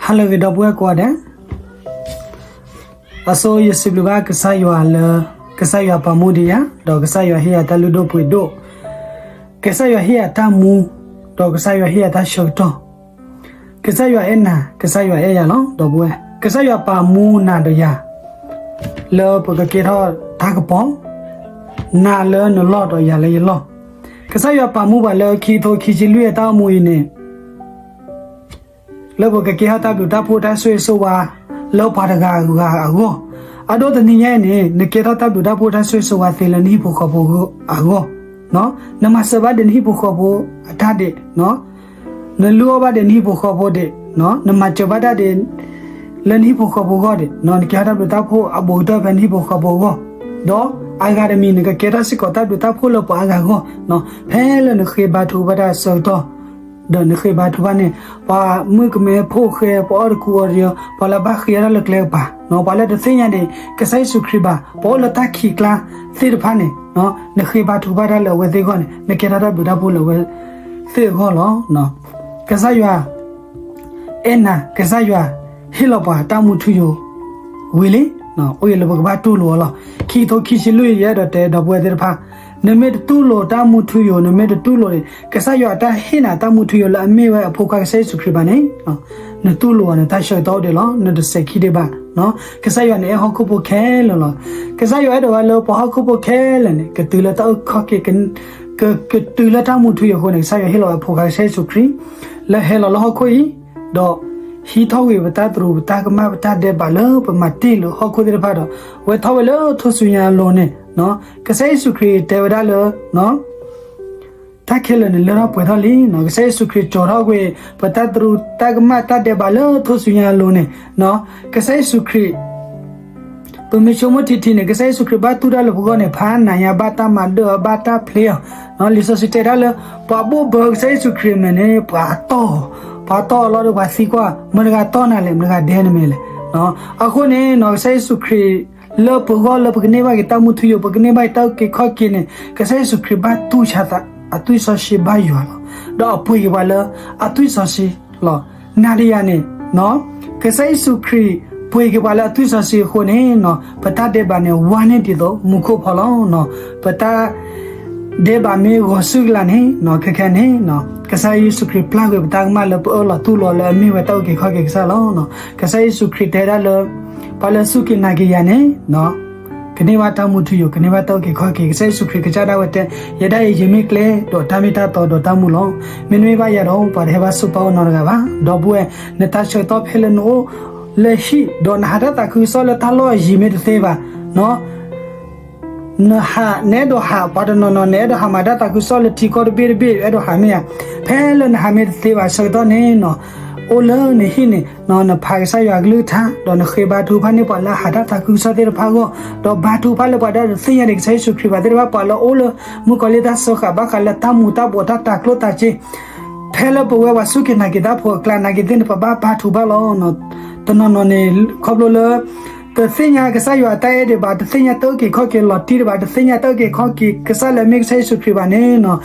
ဟါလၢအဂ့ၤ ဒီပုၢ်ဝဲၢ်ကိးဂၤဒဲး, အဆိယစံးဘျုးဘၣ်ကစၢ်ယွၤလၢ ကစၢ်ယွၤပာ်မူဒံးယၤ, ဒီးကစၢ်ယွၤဟ့ၣ်ယၤတၢ်လုၢ်ဒိၣ်ပှ့ၤဒိၣ်, ကစၢ်ယွၤဟ့ၣ်ယၤတၢ်မူ, ဒီးကစၢ်ယွၤဟ့ၣ်ယၤတၢ်ဆၢကတီၢ်, ကစၢ်ယွၤအဲၣ်နၤ, ကစၢ်ယွၤအဲၣ်ယၤလီၤ. ဒီပုၢ်ဝဲၢ်, ကစၢ်ယွၤပာ်မူနၤဒီးယၤ လၢပကကဲထီၣ်တၢ်ကပီၤ, နၤလၢနလီၢ်ဒီးယၤလၢယလီၢ်, ကစၢ်ယွၤပာ်မူပှၤလၢခံကထိခံဆံလွံၢ်အတၢ်အိၣ်မူအံၤန့ၣ် လၢပကကဲထီၣ်တၢ်ဘျုးတၢ်ဖှိၣ်တၢ်ဆိၣ်ဂ့ၤဆိၣ်ဝါ လၢပှၤတဂၤဂၤအဂီၢ်, အဒိတနံၤညါအံၤန့ၣ် နကဲထီၣ်တၢ်ဘျုးတၢ်ဖှိၣ်တၢ်ဆိၣ်ဂ့ၤဆိၣ်ဝါသ့လၢနဟံၣ်ဖိဃီဖိအဂီၢ်, နမၤစၢၤဘၣ်ဒံးနဟံၣ်ဖိဃီဖိအတၢ်ဒံး, နလုၢ်အီၣ်ဘၣ်ဒံးနဟံၣ်ဖိဃီဖိဒံး, နမၤစၢၤဘၣ်တၢ်ဒံး လၢနဟံၣ်ဖိဃီဖိအဂီၢ်ဒံး, နကဲထီၣ်တၢ်ဘျုးတၢ်ဖှိၣ်အဘူးကတၢၢ်ဖဲနဟံၣ်ဖိဃီဖိအဂီၢ်, ဒီးအဂၤတမံၤ နကကဲထီၣ်စ့ၢ်ကီးတၢ်ဘျုးတၢ်ဖှိၣ်လၢပှၤအါဂၤအဂီၢ်, ဖဲလၢနဃ့ဘါထုကဖၣ်တၢ်ဆၢကတီၢ် ဒီးနဃ့ဘါထုကဖၣ်န့ၣ် ပှၤမုၣ်ကမဲဖိဃဲ ပှၤအီၣ်တကူအီတယီၤ ပှၤလၢဘၣ်ဃ့အီၣ်တၢ်လၢကျဲကပၤ, ပှၤလၢတသ့ၣ်ညါဒံး ကစၢ်ယ့ၣ်ၡူးခရံာ်ဘၣ် ပှၤအိၣ်လၢတၢ်ခံးကျါသ့ၣ်တဖၣ်န့ၣ်, နဃ့ဘါထုကဖၣ်တၢ်လၢအဝဲသ့ၣ်အဂီၢ်န့ၣ် နကဲထီၣ်တၢ်ဘျုးတၢ်ဖှိၣ်လၢအဝဲသ့ၣ်အဂီၢ်လီၤ. ကစၢ်ယွၤ အဲၣ်နၤ, ကစၢ်ယွၤဟ့ၣ်လီၤပှၤတၢ်မူထူယိာ်ဝံၤလံ, အိၣ်အံၤလၢပကဘၣ်တူၢ်လိာ်အီၤလီၤ. ခံကထိခံဆံလွံၢ် ယအဲၣ်ဒိးတဲဒီပုၢ်ဝဲၢ်သ့ၣ်တဖၣ်, နမ့ၢ်တတူၢ်လိာ်တၢ်မူထူယိာ်, နမ့ၢ်တတူၢ်လိာ်န့ၣ် ကစၢ်ယွၤအတၢ်ဟ့ၣ်နၤတၢ်မူထူယိာ်လၢအမ့ၢ်ဝဲအဖိခွါကစၢ်ယ့ၣ်ၡူးခရံာ်ဘၣ်န့ၣ်, နတူၢ်လိာ်အီၤန့ၣ် တၢ်ဆၢကတီၢ်အိၣ်ဒံးလီၤ. နတစဲးခံဒံးဘၣ်. ကစၢ်ယွၤန့ၣ်အဲၣ်ဟီၣ်ခိၣ်ဖိခဲလၢာ်လီၤ. ကစၢ်ယွၤအဲၣ်ဒိးဝဲလၢပှၤဟီၣ်ခိၣ်ဖိခဲလၢာ်န့ၣ် ကတုၤလၢတၢ်အုၣ်ခီၣ်က့ၤ, ကတုၤလၢတၢ်မူထူယိာ်အဃိန့ၣ် ကစၢ်ယွၤဟ့ၣ်လီၤဝဲအဖိခွါကစၢ်ယ့ၣ်ၡူးခရံာ် လၢဟဲလီၤလၢဟီၣ်ခိၣ်အံၤ, ဒီးဟံးထီၣ်ကွံာ်ပတၢ်သရူး ပတၢ်ကမၣ် ပတၢ်ဒဲးဘးလၢပမၤတ့ၢ်လၢဟီၣ်ခိၣ်သ့ၣ်တဖၣ်ဒီး ဝဲထီၣ်ဝဲလၢထူၣ်စုညါအလိၤန့ၣ်, ကစၢ်ယ့ၣ်ၡူးခရံာ်တဲဝဲဒၣ်လၢ တၢ်ခဲလၢာ်န့ၣ်လၢထီၣ်ပှဲၤထီၣ်လံ. ကစၢ်ယ့ၣ်ၡူးခရံာ်ကၠီၤထီၣ်ကွံာ် ပတၢ်သရူးတၢ်ကမၣ် တၢ်ဒဲးဘးလၢထူၣ်စုညါအလိၤန့ၣ်, ကစၢ်ယ့ၣ်ၡူးခရံာ် ပမ့ၢ်ဆိကမိၣ်ထံထံန့ၣ် ကစၢ်ယ့ၣ်ၡူးခရံာ်ဘၣ်တူၢ်တၢ်လၢပဂီၢ်န့ၣ် ဖးနးညါ ဘၣ်တၢ်မၤဒၢၣ်အီၤ ဘၣ်တၢ်ဖျ့အီၤ, လံာ်စီဆှံတဲဒၣ်လၢ ပှၤဘိၣ်ဘၢကစၢ်ယ့ၣ်ၡူးခရံာ်အမဲာ်န့ၣ် ပှၤတီၢ်, ပှၤတီၢ်အီၤလီၤဒီးပှၤသံကွၢ် မတၤတဂၤတီၢ်နၤလဲၣ်, မတၤတဂၤဒဲနမဲာ်လဲၣ်. အဃိန့ၣ် ကစၢ်ယ့ၣ်ၡူးခရံာ် လၢပဂီၢ်လၢပကန့ၢ်ဘၣ်က့ၤတၢ်မူထူယိာ် ပကန့ၢ်ဘၣ်က့ၤတၢ်အုၣ်က့ၤခီၣ်က့ၤန့ၣ် ကစၢ်ယ့ၣ်ၡူးခရံာ်ဘၣ်တူၢ်ဆါသး အသွံၣ်စီဆှံဘၣ်ယွၤလီၤ. ဒီးအပှ့ၤက့ၤပှၤလၢအသွံၣ်စီဆှံလီၤ. နၤဒီးယၤန့ၣ် ကစၢ်ယ့ၣ်ၡူးခရံာ်ပှ့ၤက့ၤပှၤလၢအသွံၣ်စီဆှံအဃိန့ၣ် ပတၢ်ဒဲးဘးန့ၣ် ဝါန့ၢ်ဒ်သိးမူခိၣ်ဖီလီၤ. ပတၢ် ဒဲးဘးမ့ၢ်ဂီၤဆူၣ်ကလာ်န့ၣ် ခဲခဲန့ၣ် ကစၢ်ယ့ၣ်ၡူးခရံာ်ပျၢ်ကွံာ်ပတၢ်ကမၣ်လၢပအၢၣ်လီၤတူၢ်လိာ်လၢအမ့ၢ်ဝဲတၢ်အုၣ်က့ၤခီၣ်က့ၤကစၢ်လီၤ. ကစၢ်ယ့ၣ်ၡူးခရံာ်တဲဒၣ်လၢ ပှၤလၢအစူၢ်က့ၤနာ်က့ၤယၤန့ၣ် ကန့ၢ်ဘၣ်တၢ်မူထူယိာ် ကန့ၢ်ဘၣ်တၢ်အုၣ်က့ၤခီၣ်က့ၤ ကစၢ်ယ့ၣ်ၡူးခရံာ်ကစၢ်ဒၣ်ဝဲတဲ ယဲဒၣ်အံၤ ယမ့ၢ်ကျဲဒီးတၢ်မ့ၢ်တၢ်တီဒီးတၢ်မူလီၤ. မ့တမ့ၢ်ဘၣ်ယၤဒီး ပှၤတဟဲဘၣ်ဆူပၢ်အအိၣ်နီတဂၤဘၣ်. ဒီပုၢ်ဝဲၢ် နတၢ်ဆၢကတီၢ်ဖဲလၢနအိၣ်လၢဟံၣ် ဒီးနဟးတၢ်သးခုကစီၣ်လၢတၢ်လီၢ်အယံၤမ့ၢ်တသ့ဘၣ် နဟး နအဲၣ်ဒိးဟး ပှၤတနီၤနီၤ နအဲၣ်ဒိးဟးမၤတၢ်သးခုကစီၣ်လၢထံကီၢ်တဘ့ၣ်တဘ့ၣ် အဲၣ်ဒိးဟးမ့ၢ်ဧါ. ဖဲလၢနဟးမ့ၢ်တသ့ဘၣ်ဆၢကတီၢ်န့ၣ် အိၣ်လၢနဟံၣ်န့ၣ် နဖးကစၢ်ယွၤကလုၢ်ကထါ ဒီးနဃ့ဘါထုကဖၣ်န့ၢ်ပှၤလၢအဟးတၢ်သးခုကစီၣ်သ့ၣ်တဖၣ်အဂီၢ် ဒီးဘါထုကဖၣ်လၢပှၤဒၣ်တသ့ၣ်ညါဒံးကစၢ်ယ့ၣ်ၡူးခရံာ်ဘၣ်သ့ၣ်တဖၣ် ပှၤလၢအအိၣ်လၢမုၣ်ကီၤလံၢ်တၢ်စၢဃာ် ဘၣ်ဃးလၢတၢ်မူၤတၢ်ဘှီး တၢ်တၤကျိၣ်တၤစ့ ဖဲလၢပဝဲပှၤစူၢ်က့ၤနာ်က့ၤတၢ်ဖိအကျါ နာ်က့ၤသ့ၣ်န့ၣ် ပဘၣ်ဘါထုကဖၣ်လီၤ. တနီၤနီၤန့ၣ် ခီဖျိလၢ တသ့ၣ်ညါကစၢ်ယွၤအတၢ်အဲၣ်ဒံးဘၣ်, တသ့ၣ်ညါတၢ်အုၣ်က့ၤခီၣ်က့ၤလီၤတံၢ်ဒံးဘၣ်, တသ့ၣ်ညါတၢ်အုၣ်က့ၤခီၣ်က့ၤကစၢ်လၢအမ့ၢ်ကစၢ်ယ့ၣ်ၡူးခရံာ်ဘၣ်န့ၣ်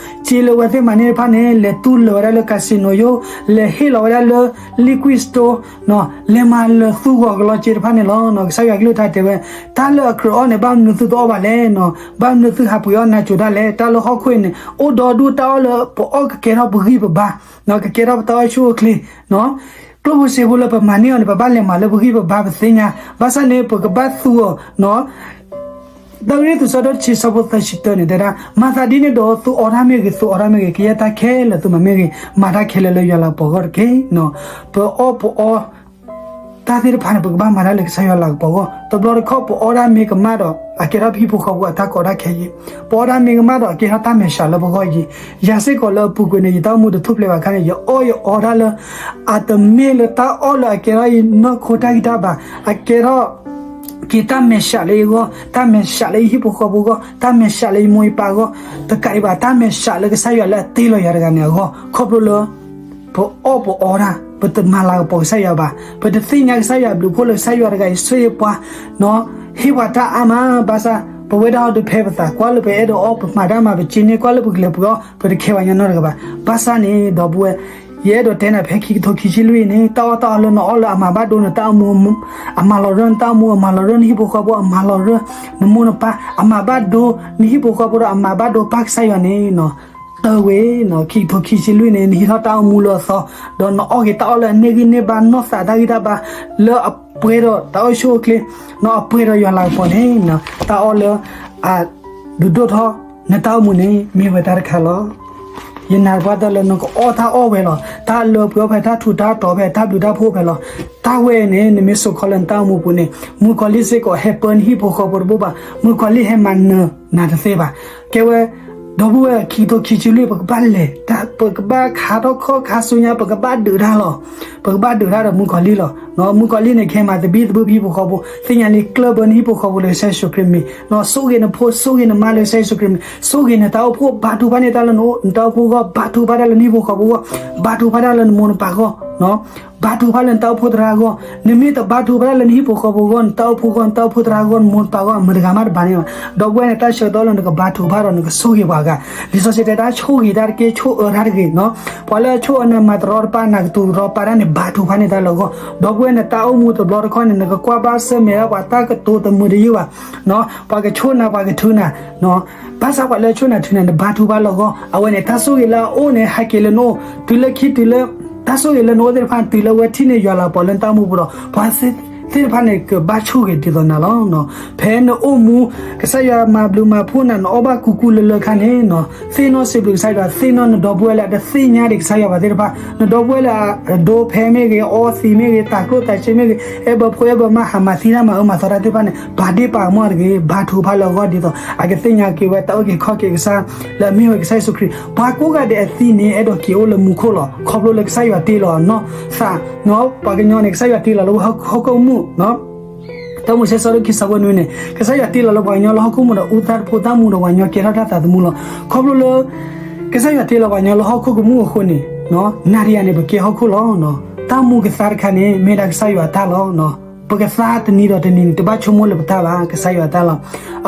စ့လၢအဝဲသ့ၣ်မၤန့ၢ်တဖၣ်န့ၣ် လဲၤတူၢ်လၢာ်ဝဲဒၣ်လၢ casino ယိၣ်, လဲၤဟ့ၣ်လီၤဝဲဒၣ်လၢ liquor store လဲၤမၤလၢာ်သူၣ်ဂီၤကလီစ့တဖၣ်န့ၣ်လီၤ. ကစၢ်ယွၤကလုၢ်ကထါတဲဝဲ တၢ်လၢအကြၢးအီၣ်န့ၣ် ဘၣ်မနုၤသုတအီၣ်ဘၣ်လဲၣ်, ဘၣ်မနုၤသုဟးပှ့ၤအီၣ်နၤကိၤတၢ်လဲၣ်. တၢ်လၢဟီၣ်ခိၣ်အံၤန့ၣ် အိၣ်ဒီဒူၣ်တၢ်အီၣ်လၢပအီၣ်ကကဲထီၣ်ပဂံၢ်ပဘါ, ကကဲထီၣ်ပတၢ်အိၣ်ဆူၣ်အိၣ်ချ့ ကျိၣ်ဖိစ့ဖိလၢပမၤန့ၢ်အီၤန့ၣ် ပဘၣ်လဲၤမၤလၢပဂံၢ်ပဘါပသ့ၣ်ညါ, ဘၣ်ဆၣ်န့ၣ် ပကဘၣ်သူအီၤ, တၢကရံၣ်သူး ဆၢဒိၣ်တဆံ ဆၢဖိသၢဆံတၢန့ၣ် တဲဒၣ် မၤသးဒ်န့ၣ်ဒီး သုအီၣ်တၢ်မ့ၢ်ဂ့ၤ, သုအီၣ်တၢ်မ့ၢ်ဂ့ၤ, ကယဲၢ်တၢ်ခဲလၢာ်သုမၤမ့ၢ်ဂ့ၤ, မၤတၢ်ခဲလၢာ်လၢယွၤလၤကပီၤအဂီၢ်တက့ၢ်. ပအီၣ်ပအီ တၢ်သ့ၣ်တဖၣ်န့ၣ် ပကဘၣ်မၤတၢ်လၢကစၢ်ယွၤလၤကပီၤအဂီၢ်, တဘျီတခီၣ် ပအီၣ်တၢ်မ့ၢ်ကမၣ်ဒီး အကဲထီၣ်ပဟံၣ်ဖိဃီဖိအတၢ်ကီတၢ်ခဲအံၤ, ပအီၣ်တၢ်မ့ၢ်ကမၣ်ဒီး အကဲထီၣ်တၢ်မဲာ်ဆှးလၢပဂီၢ်အံၤ, ယၤစ့ၢ်ကီးလၢအပူၤကွံာ်န့ၣ် ယတၢ်အိၣ်မူတထူၣ်ဖျဲးဘၣ်အခါန့ၣ် ယအီၣ်ယအီတၢ်လၢ အတမ့ၢ်လၢတၢ်အီၣ်လၢအကဲထီၣ်ယနီၢ်ခိတၢ်ဂံၢ်တၢ်ဘါ, အကဲထီၣ် က့ၤတၢ်မဲာ်ဆှးလၢယဂီၢ်, တၢ်မဲာ်ဆှးလၢယဟံၣ်ဖိဃီဖိအဂီၢ်, တၢ်မဲာ်ဆှးလၢယမိၢ်ယပၢ်အဂီၢ်, တကးဒံးဘၣ် တၢ်မဲာ်ဆှးလၢကစၢ်ယွၤလၢအတ့လီၤယၤတဂၤန့ၣ်အဂီၢ်, ခီဖျိလၢ ပအီၣ်ပအီတၢ်, ပတမၤလၤကပီၤကစၢ်ယွၤဘၣ်, ပတသ့ၣ်ညါကစၢ်ယွၤဘျုးဖှိၣ်လၢကစၢ်ယွၤတဂၤအံၤဆိၣ်ဂ့ၤပှၤ, ဟ့ၣ်ပှၤတၢ်အါမး, ဘၣ်ဆၣ် ပဝဲဒၣ်ဟီဒုးဖဲပသး, ကွၢ်လၢပအဲၣ်ဒိးအီၣ် ပမၤတၢ်မၤ ပက့န့ၢ်, ကွၢ်လၢပကလဲၤပှ့ၤအီၣ် ပတခဲပှၤညီနီတဂၤဘၣ်. ဘၣ်ဆၣ်န့ၣ် ဒီပုၢ်ဝဲၢ် ယအဲၣ်ဒိးတဲနၤဖဲခံကထိခံဆံလွံၢ်န့ၣ် တၢ်အီၣ်တၢ်အီလၢနအီၣ်လၢအမၤဘၣ်ဒိနတၢ်အိၣ်မူ, အမၤလီၤရၢၢ်နတၢ်အိၣ်မူ, အမၤလီၤရၢၢ်နဟံၣ်ဖိဃီဖိ, အမၤလီၤရၢၢ်နမိၢ်နပၢ်, အမၤဘၣ်ဒိနဟံၣ်ဖိဃီဖိဒီးအမၤဘၣ်ဒိပၢ်ကစၢ်ယွၤန့ၣ် တၢ်ဝဲ ခံကထိခံဆံလွံၢ်န့ၣ် နဟံးထီၣ်တၢ်အိၣ်မူလၢအသီ, ဒီးနအီၣ်က့ၤတၢ်အီၣ်လၢအန့ၢ်ဂံၢ်န့ၢ်ဘါ နီၢ်သးတၢ်ဂံၢ်တၢ်ဘါ လၢအပှဲၤဒီးတၢ်အိၣ်ဆူၣ်အိၣ်ချ့, နအပှဲၤဒီးယွၤလၤကပီၤန့ၣ် တၢ်အီၣ်လၢအဒုးဒိၣ်ထီၣ်နတၢ်အိၣ်မူန့ၣ် မ့ၢ်ဝဲတၢ်တခါလီၤ. ယနာ်သပှၢ်တၢၢ်လၢနကအီၣ်တၢ်အီၣ်ဝဲလီၤ. တၢ်လၢပှဲၤဖဲတၢ်ထူးတၢ်တီၤဖဲတၢ်ဘျုးတၢ်ဖှိၣ်ဖဲလီၤ. တၢ်ဝဲန့ၣ် နမ့ၢ်စိာ်ခီလၢနတၢ်အိၣ်မူပူၤန့ၣ် မုၣ်ကီၤလံၢ်စ့ၢ်ကီးဟဲပၢနဟံၣ်ဖိဃီဖိတဘိဘၣ်. မုၣ်ကီၤလံၢ်ဟဲမၤနၢၤနၤတသ့ဘၣ်. ကဲဝဲ ဒီပုၢ်ဝဲၢ်ခံကထိခံဆံလွံၢ် ပကဘၣ်လဲၤ, ပကဘၣ်ခါထီၣ်ခီၣ်ခါဆူညါ ပကဘၣ်ဒုးတၢ်လီၤ. ပကဘၣ်ဒုးတၢ်ဒီးမုၣ်ကီၤလံၢ်လီၤ. မုၣ်ကီၤလံၢ်န့ၣ် ကဟဲမၤသဘံၣ်သဘုၣ်ပဟံၣ်ဖိဃီဖိ, သ့ၣ်ညါလံကျၢၢ်ဘၢနဟံၣ်ဖိဃီဖိလၢကစၢ်ယ့ၣ်ၡူးခရံာ်မံၤ, ဆိၣ်ဂ့ၤနဖိ ဆိၣ်ဂ့ၤနမါလၢကစၢ်ယ့ၣ်ၡူးခရံာ်မံၤ, ဆိၣ်ဂ့ၤနတၢ်အိၣ်ဖှိၣ် ဘါထုကဖၣ်န့ၢ်တၢ်လၢနအိၣ် နတၢ်အိၣ်ဖှိၣ်အဂီၢ်, ဘါထုကဖၣ်တၢ်လၢနဟံၣ်ဖိဃီဖိအဂီၢ်, ဘါထုကဖၣ်တၢ်လၢနမိၢ်နပၢ်အဂီၢ် ဘါထုကဖၣ်လၢနတၢ်အိၣ်ဖှိၣ်သရၣ်အဂီၢ်, နမ့ၢ်တဘါထုကဖၣ်တၢ်လၢနဟံၣ်ဖိဃီဖိအဂီၢ်, နတၢ်အိၣ်ဖှိၣ်အဂီၢ်, နတၢ်အိၣ်ဖှိၣ်သရၣ်အဂီၢ်, နမိၢ်နပၢ်အဂီၢ်, မတၤတဂၤမးတဘၣ်န့ၣ်ဘၣ်. ဒီပုၢ်ဝဲၢ်န့ၣ် တၢ်ဆၢကတီၢ်လၢနကဘါထုကဖၣ်ဒီးနကဆိၣ်ဂ့ၤပှၤဂၤ, လံာ်စီဆှံတဲတၢ်ဆိၣ်ဂ့ၤတၢ်တက့ၢ်, ဆိၣ်အၢတၢ်တဂ့ၤ, ပှၤလၢအဆိၣ်အၢနၤ မၤတရီတပါ နၤကတိၤတရီတပါတၢ်န့ၣ် ဘါထုကဖၣ်န့ၢ်တၢ်လၢအဂီၢ်. ဒီပုၢ်ဝဲၢ် နတၢ်အိၣ်မူတဘျီတခီၣ်န့ၣ် နကကွၢ်ဘၣ်ဆၢၣ်မဲာ်ဒၣ်ပှၤတၢ်ကတိၤတမုာ်တယုၢ်ဘၣ်, ပှၤကဆိၣ်နၤ ပှၤကထုနၤ ဘၣ်ဆၣ်ပှၤလၢအဆိၣ်နၤထုနၤ နဘါထုကဖၣ်လၢအဂီၢ်, အဝဲန့ၣ် တၢ်ဆိၣ်ဂ့ၤလၢအအိၣ်န့ၣ် ဟဲက့ၤလၢနအိၣ်, တုၤလၢခံတုၤလၢ တၢ်ဆိၣ်ဂ့ၤလၢနအိၣ်သ့ၣ်တဖၣ် တုၤလၢအဝဲထံၣ်န့ၢ်ယွၤလၤကပီၤလၢနတၢ်အိၣ်မူပူၤဒီး ပှၤသ့ၣ်တဖၣ်န့ၣ် ကဘၣ်ဆိၣ်ဂ့ၤဒ်သိးနၤလီၤ. ဖဲနအိၣ်မူ ကစၢ်ယွၤမၤဘျုးမၤဖှိၣ်နၤ နအီၣ်ဘၣ်ကူကူလၢလၢခါန့ၣ် သ့ၣ်နီၣ်စံးဘျုးကစၢ်ယွၤ, သ့ၣ်နီၣ်နဒီပုၢ်ဝဲၢ်လၢအတသ့ၣ်ညါဒံးကစၢ်ယွၤဘၣ်သ့ၣ်တဖၣ်, နဒီပုၢ်ဝဲၢ်လၢအဒိဖဲမ့ၢ်ဂ့ၤ, အီသံးမ့ၢ်ဂ့ၤ, တၤကျိၣ်တၤစ့မ့ၢ်ဂ့ၤ, အဲၣ်ဘၢဖိအဲၣ်ဘၢမါ ဟးမၤသံတၢ်မၤအၢမၤသီတၢ်သ့ၣ်တဖၣ်န့ၣ် ပာ်ဒ့ၣ်ပာ်ကမၣ်တဂ့ၤ, ဘါထုကဖၣ်လၢအဂီၢ်ဒ်သိး အကသ့ၣ်ညါက့ၤဝဲတၢ်အုၣ်က့ၤခီၣ်က့ၤကစၢ် လၢအမ့ၢ်ဝဲကစၢ်ယ့ၣ်ၡူးခရံာ်. ပှၤကိးဂၤဒဲးအသံန့ၣ် အဲၣ်ဒိးက့ၤအိၣ်လၢမူခိၣ်လီၤ. ခီဖျိလၢကစၢ်ယွၤတ့လီၤအနီၢ်သး, ပှၤကညီန့ၣ် ကစၢ်ယွၤတ့လီၤလၢဝဲဟီၣ်ခိၣ်မူၣ် တၢမိၤၡ့ ဆၢဒိၣ်ခံ ဆၢဖိနွံန့ၣ် ကစၢ်ယွၤတ့လီၤလၢပှၤကညီလၢဟီၣ်ခိၣ်မူၣ်ဒီး အူသၣ်တဖိသၣ်မူဒီးပှၤကညီကဲထီၣ်တၢ်သးသမူလီၤ. ခီဖျိလၢ ကစၢ်ယွၤတ့လီၤပှၤကညီလၢဟီၣ်ခိၣ်ကမူၣ်အဃိန့ၣ် နၤဒီးယၤန့ၣ် ပကဲဟီၣ်ခိၣ်လီၤ. တၢ်မူကသါတခါန့ၣ် မ့ၢ်ဒၣ်ကစၢ်ယွၤအတၢ်လီၤ. ပကသါတနံၤဒီးတနံၤန့ၣ် တဘၣ်ဆိကမိၣ်လၢပတၢ်ဘၣ်, ကစၢ်ယွၤအတၢ်လီၤ.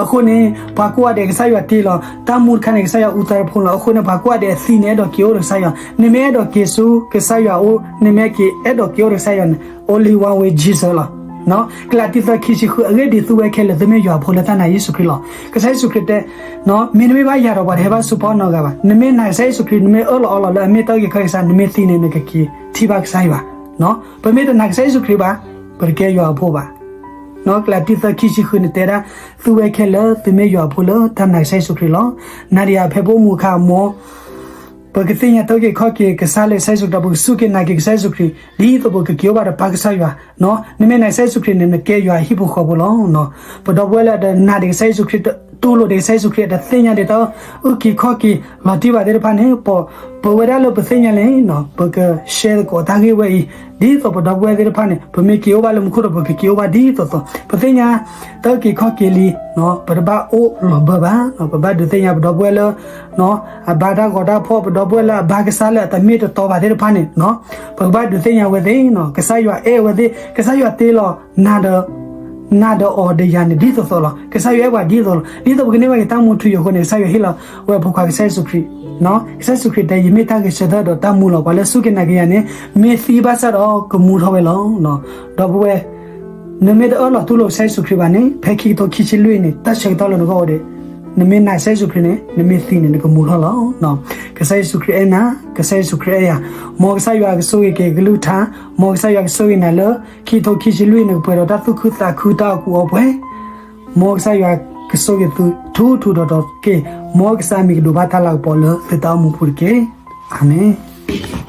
အဃိန့ၣ် ပှၤကိးဂၤဒဲးကစၢ်ယွၤတ့လီၤ, တၢ်မူတခါန့ၣ် ကစၢ်ယွၤအူသၣ်တဖိလီၤ. အဃိန့ၣ် ပှၤကိးဂၤဒဲးအသံန့ၣ် အဲၣ်ဒိးက့ၤအိၣ်ဒီးကစၢ်ယွၤ, နမ့ၢ်အဲၣ်ဒိးက့ၤဆူကစၢ်ယွၤအအိၣ်, နမ့ၢ်က့ၤအဲၣ်ဒိးက့ၤအိၣ်ဒီးကစၢ်ယွၤန့ၣ် only one way Jesus လီၤ. ကလၤတံ သၢ ခံဆံဃု အဂ့ၢ်ဒ်သိးဝဲခဲလၢာ် သုမ့ၢ်ယွၤအဖိလၢတၢ်နာ်ယ့ၣ်ၡူးခရံာ်လီၤ. ကစၢ်ယ့ၣ်ၡူးခရံာ်တဲ မ့ၢ်နမ့ၢ်ဘၣ်ယၤဒီး ပှၤတဟဲဘၣ်ဆူပီၢ်နီတဂၤဘၣ်. နမ့ၢ်နာ်ကစၢ်ယ့ၣ်ၡူးခရံာ် နမ့ၢ်အၢၣ်လီၤအီလီၤလၢအမ့ၢ်တၢ်အုၣ်က့ၤခီၣ်က့ၤကစၢ် နမ့ၢ်သံန့ၣ် နကက့ၤထံၣ်ဘၣ်ကစၢ်ယွၤ. ပမ့ၢ်တနာ်ကစၢ်ယ့ၣ်ၡူးခရံာ်ဘၣ် ပတကဲယွၤအဖိဘၣ်. ကလၤတံ သၢ ခံဆံဃု န့ၣ်တဲဒၣ် သုဝဲခဲလၢာ် သုမ့ၢ်ယွၤအဖိလၢတၢ်နာ်ကစၢ်ယ့ၣ်ၡူးခရံာ်လီၤ. နၤဒီးယၤဖဲပအိၣ်မူအခါ မ် ပကသ့ၣ်ညါတၢ်အုၣ်က့ၤခီၣ်က့ၤကစၢ်လၢကစၢ်ယ့ၣ်ၡူးခရံာ်ဒီး ပကစူၢ်က့ၤနာ်က့ၤကစၢ်ယ့ၣ်ၡူးခရံာ် ဒ်သိးပကက့ၤအိၣ်ဘၣ်ဒီးပၢ်ကစၢ်ယွၤ. နမ့ၢ်နာ်ကစၢ်ယ့ၣ်ၡူးခရံာ်န့ၣ် နကဲယွၤအဟံၣ်ဖိဃီဖိလီၤ. ပဒီပုၢ်ဝဲၢ်လၢအတနာ်ဒံးကစၢ်ယ့ၣ်ၡူးခရံာ် တတူၢ်လိာ်ဒံးကစၢ်ယ့ၣ်ၡူးခရံာ် တသ့ၣ်ညါဒံးတၢ်အုၣ်က့ၤခီၣ်က့ၤလီၤတံၢ်ဘၣ်သ့ၣ်တဖၣ်န့ၣ် ပဝဲဒၣ်လၢပသ့ၣ်ညါလံန့ၣ် ပကရှဲသကိးတၢ်ဂ့ၢ်ဝဲအံၤ ဒ်သိးပဒီပုၢ်ဝဲၢ်သ့ၣ်တဖၣ်န့ၣ် ပမ့ၢ်က့ၤအိၣ်ဘၣ်လၢမူခိၣ်ဒီး ပကက့ၤအိၣ်ဘၣ်ဒ်သိးသိး ပသ့ၣ်ညါတၢ်အုၣ်က့ၤခီၣ်က့ၤလံ ပတဘၣ်အိၣ်လီၤဘၢဘၣ်. ပဘၣ်ဒုးသ့ၣ်ညါပဒီပုၢ်ဝဲၢ်လၢ အဘါတၢ်ဂီၤတၢ်ဖှီၣ် ပဒီပုၢ်ဝဲၢ်လၢအဘါကစၢ်လၢအတမ့ၢ်တတီဘၣ်သ့ၣ်တဖၣ်န့ၣ် ပကဘၣ်ဒုးသ့ၣ်ညါဝဲသ့ၣ် ကစၢ်ယွၤအဲၣ်ဝဲသ့ၣ် ကစၢ်ယွၤတ့လီၤ နၤဒီးအီၤဒီးယၤန့ၣ် ဒ်သိးသိးလီၤ. ကစၢ်ယွၤအဲၣ်ပှၤဒ်သိးလီၤ. ဒ်သိးပကန့ၢ်ဘၣ်က့ၤတၢ်မူထူယိာ်အဃိန့ၣ် ကစၢ်ယွၤဟ့ၣ်လီၤဝဲအဖိခွါကစၢ်ယ့ၣ်ၡူးခရံာ် ကစၢ်ယ့ၣ်ၡူးခရံာ်တဲ ယမ့ၢ်တၢ်ဂဲၤဆၢထၢၣ်ဒီးတၢ်မူလီၤ. ပှၤလၢစူၢ်က့ၤနာ်က့ၤယၤန့ၣ် မ့ၢ်သံဘၣ်ဆၣ်ဒီးကမူထီၣ်ဝဲလီၤ. ဒီပုၢ်ဝဲၢ် နမ့ၢ်တအၢၣ်လီၤတူၢ်လိာ်ကစၢ်ယ့ၣ်ၡူးခရံာ်ဘၣ်န့ၣ် ဖဲခံကထိခံဆံလွံၢ်အံၤန့ၣ် တၢ်ဆၢကတီၢ်လၢနဂီၢ်အိၣ်ဒံး. နမ့ၢ်နာ်ကစၢ်ယ့ၣ်ၡူးခရံာ်န့ၣ် နမ့ၢ်သံန့ၣ် နကမူထီၣ်လီၤ. ကစၢ်ယ့ၣ်ၡူးခရံာ်အဲၣ်နၤ, ကစၢ်ယ့ၣ်ၡူးခရံာ်အဲၣ်ယၤ. မ်ကစၢ်ယွၤကဆိၣ်ဂ့ၤက့ၤကလုၢ်ကထါ, မ်ကစၢ်ယွၤကဆိၣ်ဂ့ၤနၤလၢ ခံကထိခံဆံလွံၢ်အံၤ နကပှဲၤဒီးတၢ်သူၣ်ခုသးခုတၢ်အီၣ်ကူအီပှဲၤ မ်ကစၢ်ယွၤကဆိၣ်ဂ့ၤသုထူထူတီတီတက့ၢ်. မ်ကစၢ်မံၤကဒိးဘၣ်တၢ်လၤကပီၤလၢသုတၢ်အိၣ်မူပူၤတက့ၢ်. အၤမ့ၣ်.